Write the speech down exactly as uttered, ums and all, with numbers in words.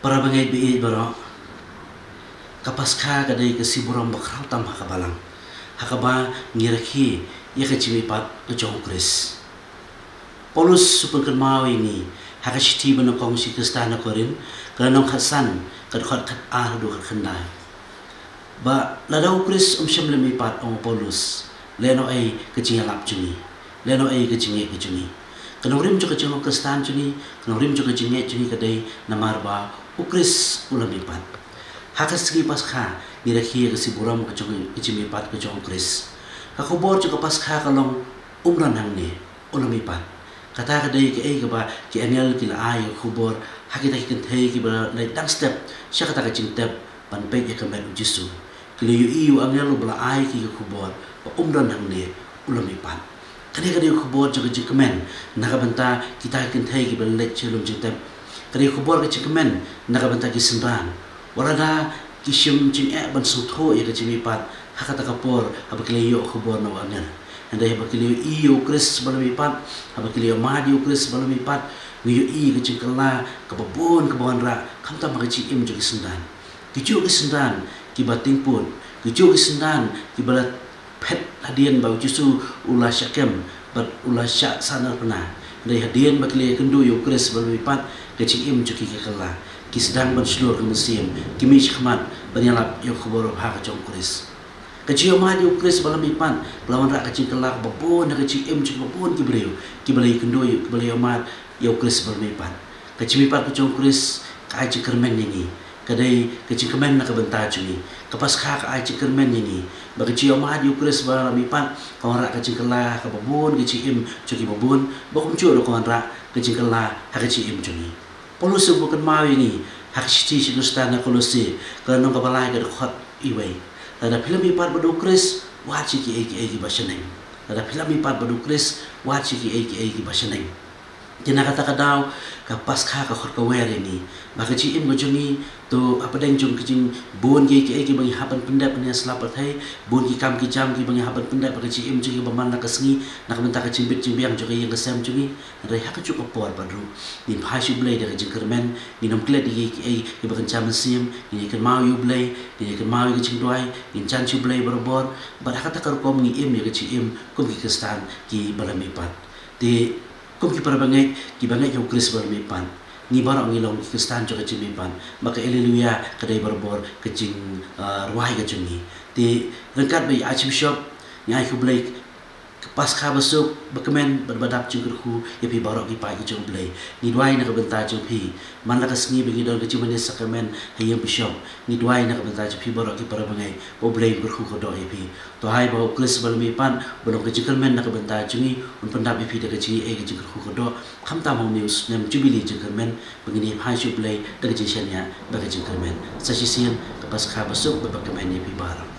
Para bangeit ba ïeit baroh, ka Paskha ka dei ka sngi burom ba khraw tam ha ka Balang, ha kaba ngi rakhe ïa ka jingmihpat ka jong u Khrist. Paulus u pynkynmaw ïa ngi ha ka shithi ba nyngkong sha ki Khristan na Korinth, ka lynnong khatsan, ka dkhot khatar haduh khatkhyndai, ba lada u Khrist um shym la mihpat, ong u Paulus, lehnohei ka jingïalap jong ngi, lehnohei ka jingngeit ka jong ngi. Ka nongrim jong ka jinglong Khristan jong ngi, ka nongrim jong ka jingngeit jong ngi ka dei namar ba u Khrist u la mihpat. Ha ka sngi Paskha ngi rakhe ïa ka sngi burom ka jong ka jingmihpat ka jong u Khrist. Ka khubor jong ka Paskha ka long, um don hangne, u la mihpat. Kata ka dei kaei kaba ki angel ki la ai ïa ka khubor ha kita ki kynthei kiba la leit dang step sha kata ka jingtep ban peit ïa ka met u Jisu. Ki la ïohi ïa u angel uba la ai ïa ki ka khubor ba um don hangne, u la mihpat. Kane ka dei ka khubor jong ka jingkmen na ka bynta kita ki kynthei kiba la leit sha lum jingtep. Ka dei ka khubor ka jingkmen na ka bynta ki synran, wat lada ki shym jingeh ban sngewthuh ïa ka jingmihpat ha kata ka por haba ki la ïoh khubor na u angel. Hynrei haba ki la ïohi ïa u Khrist ba la mihpat, haba ki la ïohmad ïa u Khrist ba la mihpat, ngi ïohi ka jingkylla kaba bun kaba wanrah, khamtam ha ka jingim jong ki synran. Kijuh ki synran kiba tingput, kijuh ki synran kiba la phet hadien ba u Jisu u la shah kem bad u la shah sahnarphna. Hynrei hadien ba ki la ïakynduh ïa u Khrist ba la mihpat, ka jingim jong ki ka kylla. Ki sdang ban shlur ka mynsiem, ki mih shakhmat ban ïalap ïa ka khubor babha ka jong u Khrist. Ka jingïohmad ïa u Khrist ba la mihpat ka la wanrah ka jingkylla kaba bun ha ka jingim jong kiba bun ki briew kiba la ïakynduh ïa, kiba la ïohmad ïa u Khrist ba la mihpat. Ka jingmihpat ka jong u Khrist ka ai jingkyrmen ïa ngi. Ka dei ka jingkmen na ka bynta jong ngi. Ka Paskha ka ai jingkyrmen ïa ngi ba ka jingïohmad ïa u Khrist ba la mihpat ka wanrah ka jingkylla ha kaba bun ka jingim jong kiba bun, ba kumjuh ruh ka wanrah ka jingkylla ha ka jingim jong ngi. Paulus u pynkynmaw ïa ngi ha ka shithi sha ki Khristan na Kolosse, ka lynnong kaba lai, ka dkhot wei, lada phi la mihpat bad u Khrist, wad sha kiei kiei kiba shaneng. Lada phi la mihpat bad u Khrist, wad sha kiei kiei kiba shaneng. Te na kata ka daw ka Paskha ka khot ka wer ïa ngi ba ka jingim ka jong ngi, to hapdeng jong ka jingbun kiei kiei kiba ngi hap ban pyndep ha ïing slap pyrthei, bun ki kam ki jam kiba ngi hap ban pyndep ha ka jingim jong ngi ba man la ka sngi na ka bynta ka jingbit jingbiang jong ka ïing ka sem jong ngi. Hynrei ha kajuh ka por pat ruh ngin phai sha U Blei da ka jingkyrmen, ngin ym klet ïa kiei kiei kiba kynja mynsiem, ngin ïakynmaw ïa U Blei, ngin ïakynmaw ïa ka jingduwai, ngin jan sha U Blei barabor. Bad ha kata ka rukom ngi im ïa ka jingim kum ki Khristan kiba la mihpat. Te kum ki para bangeit kiba ngeit ïa u Khrist ba la mihpat, ngi baroh ngi long ki Khristan jong ka jingmihpat. Ba ka Alleluia ka dei barabor ka jing, ah, rwai ka jong ngi. Te ryngkat bad i Archbishop, ngi ai ïa U Blei ka Paskha ba suk, ba kmen bad ba dap jingkyrkhu ïa phi baroh ki paid ka jong U Blei. Ngi duwai na ka bynta jong phi. Man la ka sngi ba ngi don ka jingmane sakramen ha ïing Bishop, ngi duwai na ka bynta jong phi baroh ki para bangeit ba U Blei un kyrkhu kyrdoh ïa phi. To ai ba u Khrist ba la mihpat, ba long ka jingkyrmen na ka bynta jong ngi, un pyndap ïa phi da ka jingaiei ka jingkyrkhu kyrdoh, khamtam ha une u snem Jubili jingkyrmen, ba ngin ïa phai sha U Blei da ka jingshaniah bad ka jingkyrmen. Sa shisien ka Paskha ba suk bad ba kmen ïa phi baroh.